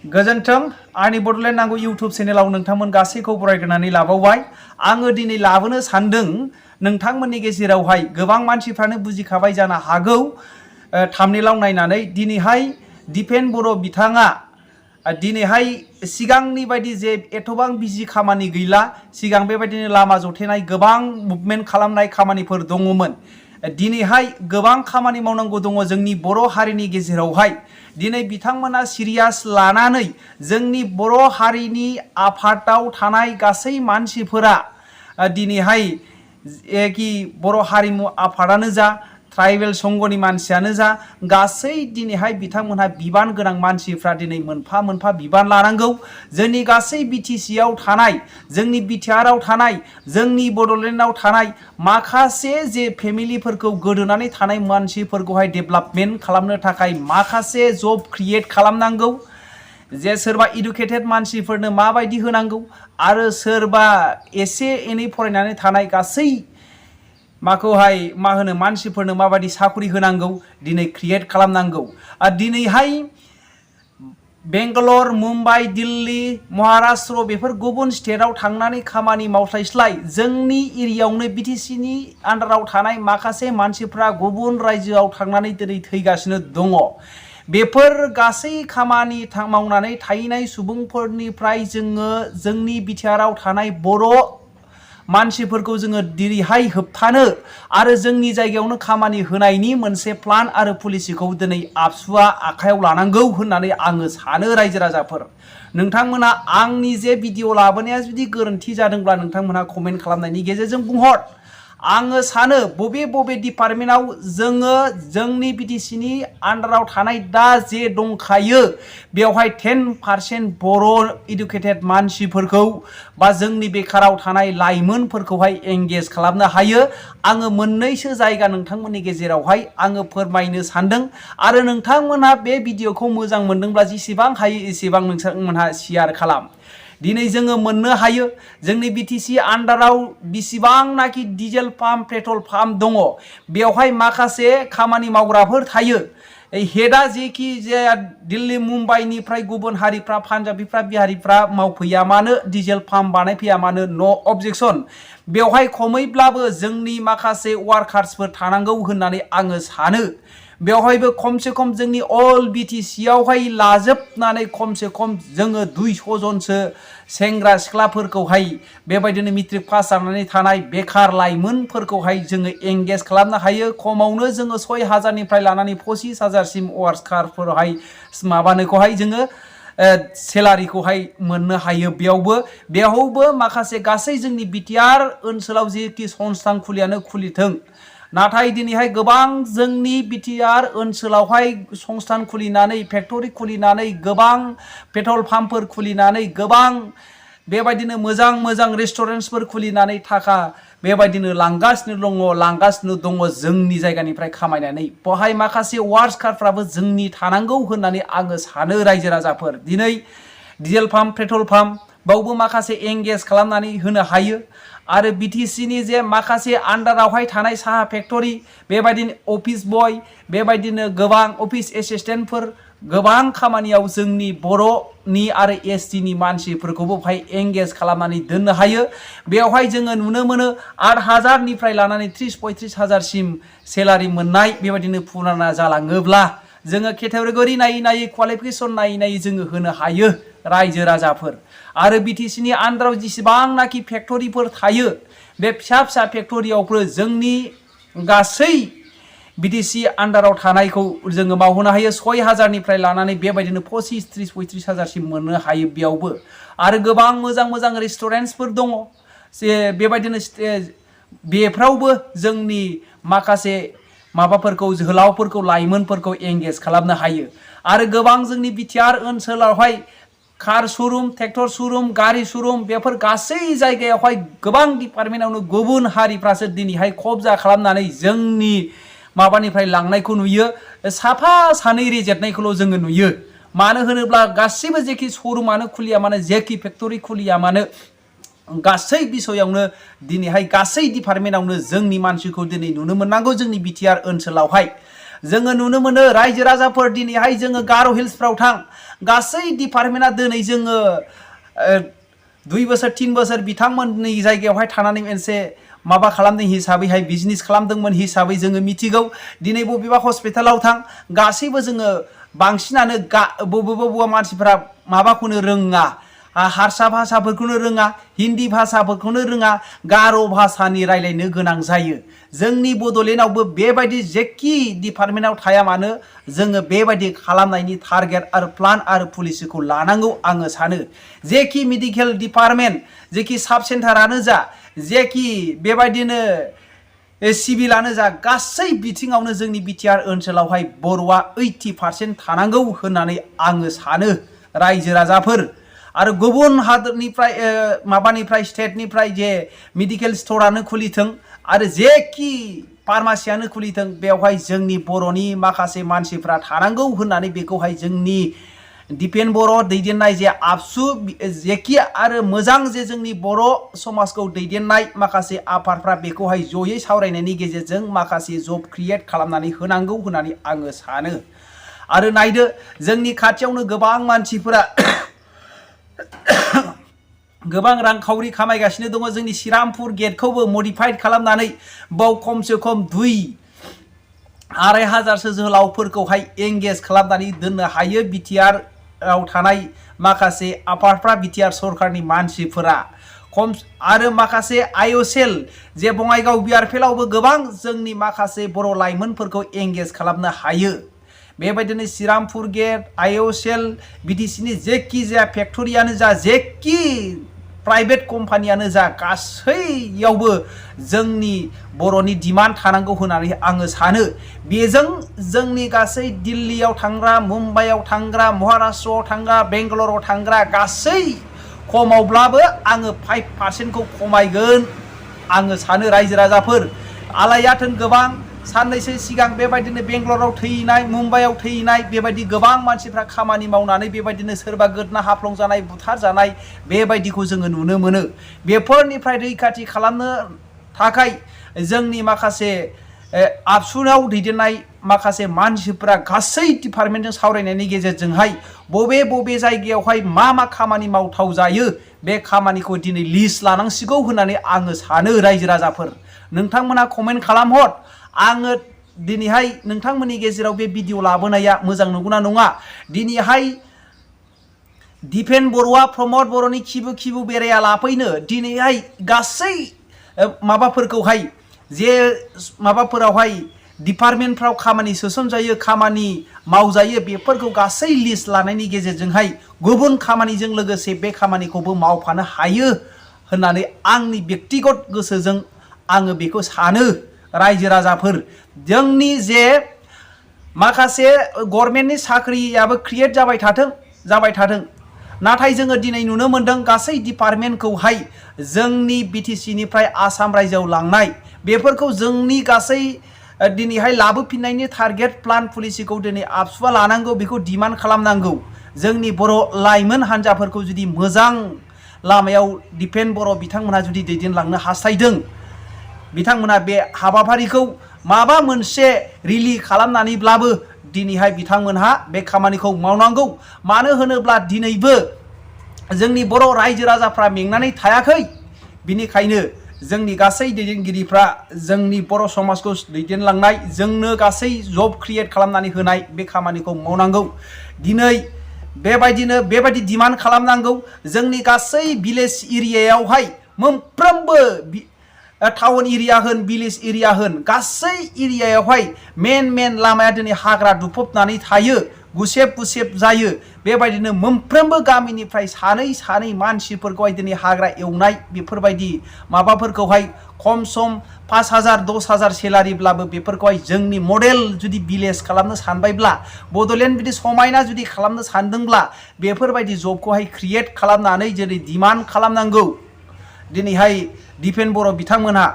गोजोन्थों आंनि बड'लेण्ड नांगौ इउट्युब चेनेलाव नोंथांमोन गासैखौ बरायग्रोनानै लाबावबाय। आङो दिनै लाबोनो सानदों नोंथांमोननि गेजेरावहाय गोबां मानसिफ्रानो बुजिखाबाय जानो हागौ थाम्बनेइलाव नायनानै दिनैहाय दिपेन बर' बिथाङा दिनैहाय सिगांनि बायदि जे एथबां बिजि खामानि गैला। सिगां बेबायदिनो लामा जथेनाय गोबां मुभमेन्ट खालामनाय खामानिफोर दङमोन। दिनैहाय गोबां खामानि मावनांगौ दङ जोंनि बर' हारिनि गेजेरावहाय। दिनै बिथांमोना सिरियास लानानै जोंनि बर' हारिनि आफादाव थानाय गासै मानसिफोरा दिनैहाय कि बर' हारिमु आफादानो जा ट्राइबेल संघनि मानसियानो जा गासै दिनैहाय बिथांमोनहा बिबान गोनां मानसिफ्रा दिनै मोनफा मोनफा बिबान लानांगौ। जोंनि गासै बिटिसि आव थानाय, जोंनि बिटिआरआव थानाय, जोंनि बड'लेण्डआव थानाय माखासे जे फेमिलिफोरखौ गोदोनानै थानाय मानसिफोरखौहाय डेभेलपमेन्ट खालामनो थाखाय माखासे जब क्रिएट खालामनांगौ। जे सोरबा इडुकेटेड मानसिफोरनो माबायदि होनांगौ आरो सोरबा एसे एनै फरायनानै थानाय गासै माखौहाय मा होनो मानसिफोरनो माबायदि साख्रि होनांगौ दिनै क्रिएट खालामनांगौ। दिनैहाय बेंगालर, मुम्बाइ, दिल्ली, महाराष्ट्र बेफोर गुबुन स्टेटआव थांनानै खामानि मावस्लायस्लाय जोंनि एरियायावनो बिटिसिनि आन्डाराव थानाय माखासे मानसिफ्रा गुबुन रायजोआव थांनानै दिनै थैगासिनो दङ। बेफोर गासै खामानि मावनानै थाहैनाय सुबुंफोरनिफ्राय जोङो जोंनि बिटिआरआव थानाय बर' मानसिफोरखौ जोङो दिनैहाय होबथानो आरो जोंनि जायगायावनो खामानि होनायनि मोनसे प्लान आरो पलिसिखौ दिनै आबसुआ आखायाव लानांगौ होननानै आङो सानो। रायजो राजाफोर नोंथांमोना आंनि जे भिडिअ लाबोनाया जुदि गोरोन्थि जादोंब्ला नोंथांमोना कमेन्ट खालामनायनि गेजेरजों बुंहर। आङो सानो बबे बबे डिपार्टमेन्टआव जोङो जोंनि बिटिसिनि आन्डाराव थानाय दा जे दंखायो बेवहाय 10% बर' इडुकेटेड मानसिफोरखौ बा जोंनि बेकाराव थानाय लाइमोनफोरखौहाय एंगेज खालामनो हायो। आङो मोननैसो जायगा नोंथांमोननि गेजेरावहाय आङो फोरमायनो सानदों आरो नोंथांमोनहा बे भिडिअखौ मोजां मोनदोंब्ला जेसेबां हायो एसेबां नोंथांमोनहा शेयार खालाम। दिनै जोङो मोननो हायो जोंनि बिटिसि आन्डाराव बिसिबांनाखि डिजेल पाम्प, पेट्रल पाम्प दङ बेवहाय माखासे खामानि मावग्राफोर थायो। हेडआ जेखि जाया दिल्ली मुम्बाइनिफ्राय गुबुन हारिफ्रा पान्जाबिफ्रा बिहारिफ्रा मावफैया मानो, डिजेल पाम्प बानायफैया मानो, नो अबजेक्सन। बेवहाय खमैब्लाबो जोंनि माखासे वार्कार्सफोर थानांगौ होननानै आङो सानो। बेवहायबो खमसे खम जोंनि अल बिटिसि आवहाय लाजोबनानै खमसे खम जोङो 200 जनसो सेंग्रा सिख्लाफोरखौहाय बेबायदिनो मेट्रिक पास जानानै थानाय बेकार लाइमोनफोरखौहाय जोङो एंगेज खालामनो हायो। खमावनो जोङो 6000निफ्राय लानानै 25000सिम वार्कारफोरावहाय माबानोखौहाय जोङो सेलारिखौहाय मोननो हायो। बेयावबो माखासे गासै जोंनि बिटिआर ओनसोलाव जेखि संस्थान खुलियानो खुलिथों, नाथाय दिनैहाय गोबां जोंनि बिटिआर ओनसोलावहाय संस्थान खुलिनानै फेक्टरि खुलिनानै गोबां पेट्रल पाम्पफोर खुलिनानै गोबां बेबायदिनो मोजां मोजां रेस्टुरेन्टसफोर खुलिनानै थाखा बेबायदिनो लांगासिनो दङ जोंनि जायगानिफ्राय खामायनानै। बहाय माखासे वार्कारफ्राबो जोंनि थानांगौ होननानै आङो सानो। रायजो राजाफोर दिनै डिजेल पाम्प, पेट्रल पाम्प बावबो माखासे एंगेज खालामनानै होनो हायो आरो बिटिसिनि जे माखासे आन्डारावहाय थानाय साहा फेक्टरि बेबायदिनो अफिस बय बेबायदिनो गोबां अफिस एसिस्टेन्टफोर गोबां खामानियाव जोंनि बर'नि आरो एसटिनि मानसिफोरखौबो बेवहाय एंगेज खालामनानै दोननो हायो। बेवहाय जोङो नुनो मोनो 8000निफ्राय लानानै 30-35,000सिम सेलारि मोननाय बेबायदिनो फुराना जालाङोब्ला जोङो केटेगरि नायै नायै क्वालिफिकेसन नायै नायै जोङो होनो हायो। रायजो राजाफोर आरो बिटिसिनि आन्डाराव जेसेबांनाखि फेक्टरिफोर थायो बे फिसा फिसा फेक्टरियावबो जोंनि गासै बिटिसि आन्डाराव थानायखौ जोङो मावहोनो हायो। 6000निफ्राय लानानै बेबायदिनो 25-30-35,000सिम मोननो हायो बेयावबो। आरो गोबां मोजां मोजां रेस्टुरेन्टसफोर दङ जे बेबायदिनो बेफ्रावबो जोंनि माखासे माबाफोरखौ जोहोलावफोरखौ लाइमोनफोरखौ एंगेज खालामनो हायो। आरो गोबां जोंनि बिटिआर ओनसोलावहाय कार श'रुम, ट्रेक्टर श'रुम, गारि श'रुम बेफोर गासै जायगायावहाय गोबां डिपार्टमेन्टआवनो गुबुन हारिफ्रासो दिनैहाय कब्जा खालामनानै जोंनि माबानिफ्राय लांनायखौ नुयो। साफा सानै रेजेटनायखौल' जोङो नुयो। मानो होनोब्ला गासैबो जेखि श'रुमानो खुलिया मानो, जेखि फेक्टरि खुलिया मानो, गासै बिसयावनो दिनैहाय गासै डिपार्टमेन्टआवनो जोंनि मानसिखौ दिनै नुनो मोननांगौ जोंनि बिटिआर ओनसोलावहाय। जोङो नुनो मोनो रायजो राजाफोर दिनैहाय जोङो गार' हिल्सफ्राव थां गासै डिपार्टमेन्टआ दिनै जोङो 2 बोसोर 3 बोसोर बिथांमोननि जायगायावहाय थानानै मोनसे माबा खालामदों हिसाबैहाय बिजनेस खालामदोंमोन हिसाबै जोङो मिथिगौ दिनै बबेबा हस्पिटालाव थां गासैबो जोङो बांसिनानो बबेबा मानसिफोरा माबाखौनो रोङा हारसा भाषाफोरखौनो रोङा हिन्दी भाषाफोरखौनो रोङा गार' भाषानि रायलायनो गोनां जायो जोंनि बड'लेण्डआवबो बेबायदि जेखि डिपार्टमेन्टआव थाया मानो जोङो बेबायदि खालामनायनि टारगेट आरो प्लान आरो पलिसिखौ लानांगौ आङो सानो जेखि मेडिकेल डिपार्टमेन्ट जेखि साब सेन्टारानो जा जेखि बेबायदिनो सिभिलानो जा गासै बिथिङावनो जोंनि बिटिआर ओनसोलावहाय बर'आ 80% थानांगौ होननानै आङो सानो रायजो राजाफोर आरो गुबुन हादरनिफ्राय माबानिफ्राय स्टेटनिफ्राय जे मेडिकेल स्ट'रानो खुलिथों आरो जेखि फार्मासियानो खुलिथों बेवहाय जोंनि बर'नि माखासे मानसिफ्रा थानांगौ होननानै बेखौहाय जोंनि दिपेन बर' दैदेननाय जे आबसु जेखि आरो मोजां जे जोंनि बर' समाजखौ दैदेननाय माखासे आफादफ्रा बेखौहाय जयै सावरायनायनि गेजेरजों माखासे जब क्रिएट खालामनानै होनांगौ होननानै आङो सानो आरो नायदो जोंनि खाथियावनो गोबां मानसिफोरा गोबां रांखावरि खामायगासिनो दङ जोंनि श्रीरामपुर गेटखौबो मडिफाइड खालामनानै बाव खमसे खम 2,500 जोहोलावफोरखौहाय एंगेज खालामनानै दोननो हायो बिटिआर आव थानाय माखासे आफादफ्रा बिटिआर सरकारनि मानसिफोरा खम आरो माखासे आइअसेल जे बङाइगाव बिआरपिएलआवबो गोबां जोंनि माखासे बर' लाइमोनफोरखौ एंगेज खालामनो हायो बेबायदिनो श्रीरामपुर गेट आइअसेल बिटिसिनि जेखि जाया फेक्टरियानो जा जेखि प्राइवेट कम्पानियानो जा गासैयावबो जोंनि बर'नि डिमान्ड थानांगौ होननानै आङो सानो बेजों जोंनि गासै दिल्लीयाव थांग्रा मुम्बाइआव थांग्रा महाराष्ट्रआव थांग्रा बेंगालराव थांग्रा गासै खमावब्लाबो आङो 5% खौ खमायगोन आङो सानो रायजो राजाफोर आलायाथोन गोबां साननैसो सिगां बेबायदिनो बेंगालराव थैनाय मुम्बाइआव थैनाय बेबायदि गोबां मानसिफ्रा खामानि मावनानै बेबायदिनो सोरबा गोदना हाफ्लं जानाय बुथार जानाय बेबायदिखौ जोङो नुनो मोनो बेफोरनिफ्राय रैखाथि खालामनो थाखाय जोंनि माखासे आबसुनाव दैदेननाय माखासे मानसिफोरा गासै डिपार्टमेन्टजों सावरायनायनि गेजेरजोंहाय बबे जायगायावहाय मा खामानि मावथाव जायो बे खामानिखौ दिनै लिस्ट लानांसिगौ होननानै आङो सानो रायजो राजाफोर नोंथांमोना कमेन्ट खालामहर आङो दिनैहाय नोंथांमोननि गेजेराव बे भिडिअ लाबोनाया मोजां नंगौना नङा दिनैहाय दिपेन बर'आ प्रमद बर'नि खिबु बेराया लाफैनो दिनैहाय गासै माबाफोरखौहाय जे माबाफोरावहाय डिपार्टमेन्टफ्राव खामानि सोसनजायो खामानि मावजायो बेफोरखौ गासै लिस्ट लानायनि गेजेरजोंहाय गुबुन खामानिजों लोगोसे बे खामानिखौबो मावफानो हायो होननानै आंनि व्यक्तिगत गोसोजों आङो बेखौ सानो रायजो राजाफोर जोंनि जे माखासे गभर्नमेन्टनि साख्रियाबो क्रिएट जाबाय थाथों नाथाय जोङो दिनै नुनो मोनदों गासै डिपार्टमेन्टखौहाय जोंनि बिटिसिनिफ्राय आसाम रायजोआव लांनाय बेफोरखौ जोंनि गासै दिनैहाय लाबोफिननायनि टारगेट प्लान पलिसिखौ दिनै आबसुआ लानांगौ बेखौ डिमान्ड खालामनांगौ जोंनि बर' लाइमोन हान्जाफोरखौ जुदि मोजां लामायाव दिपेन बर' बिथांमोनहा जुदि दैदेनलांनो हास्थायदों बिथांमोना बे हाबाफारिखौ माबा मोनसे रिलि खालामनानैब्लाबो दिनैहाय बिथांमोनहा बे खामानिखौ मावनांगौ मानो होनोब्ला दिनैबो जोंनि बर' रायजो राजाफ्रा मेंनानै थायाखै बिनिखायनो जोंनि गासै दैदेनगिरिफ्रा जोंनि बर' समाजखौ दैदेनलांनाय जोंनो गासै जब क्रिएट खालामनानै होनाय बे खामानिखौ मावनांगौ दिनै बेबायदि डिमान्ड खालामनांगौ जोंनि गासै भिलेज एरियायावहाय मोनफ्रोमबो टाउन एरिया होन भिलेज एरिया होन गासै एरियायावहाय मेन लामाया दिनै हाग्रा दुफबनानै थायो गुसेब जायो बेबायदिनो मोनफ्रोमबो गामिनिफ्राय सानै मानसिफोरखौहाय दिनै हाग्रा एवनाय बेफोरबायदि माबाफोरखौहाय खम सम 5,000 10,000 सेलारिब्लाबो बेफोरखौहाय जोंनि मडेल जुदि भिलेज खालामनो सानबायब्ला बड'लेण्ड बिदि समायना जुदि खालामनो सानदोंब्ला बेफोरबायदि जबखौहाय क्रिएट खालामनानै जेरै डिमान्ड खालामनांगौ दिनैहाय दिपेन बर' बिथांमोनहा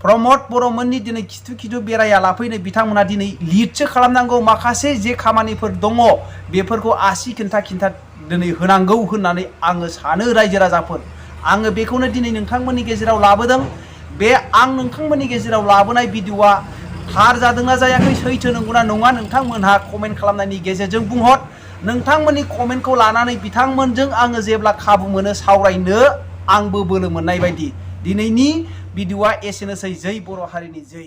प्रमद बर'मोननि दिनै खिथु बेराया लाफैनो बिथांमोना दिनै लिडसो खालामनांगौ माखासे जे खामानिफोर दङ बेफोरखौ आसि खिन्था दिनै होनांगौ होननानै आङो सानो रायजो राजाफोर आङो बेखौनो दिनै नोंथांमोननि गेजेराव लाबोदों बे आं नोंथांमोननि गेजेराव लाबोनाय भिडिअआ थार जादोंना जायाखै सैथो नंगौना नङा नोंथांमोनहा कमेन्ट खालामनायनि गेजेरजों बुंहर नोंथांमोननि कमेन्टखौ लानानै बिथांमोनजों आङो जेब्ला खाबु मोनो सावरायनो आंबो बोलो मोननाय बायदि दिनैनि भिडिअआ एसेनोसै जै बर' हारिनि जै।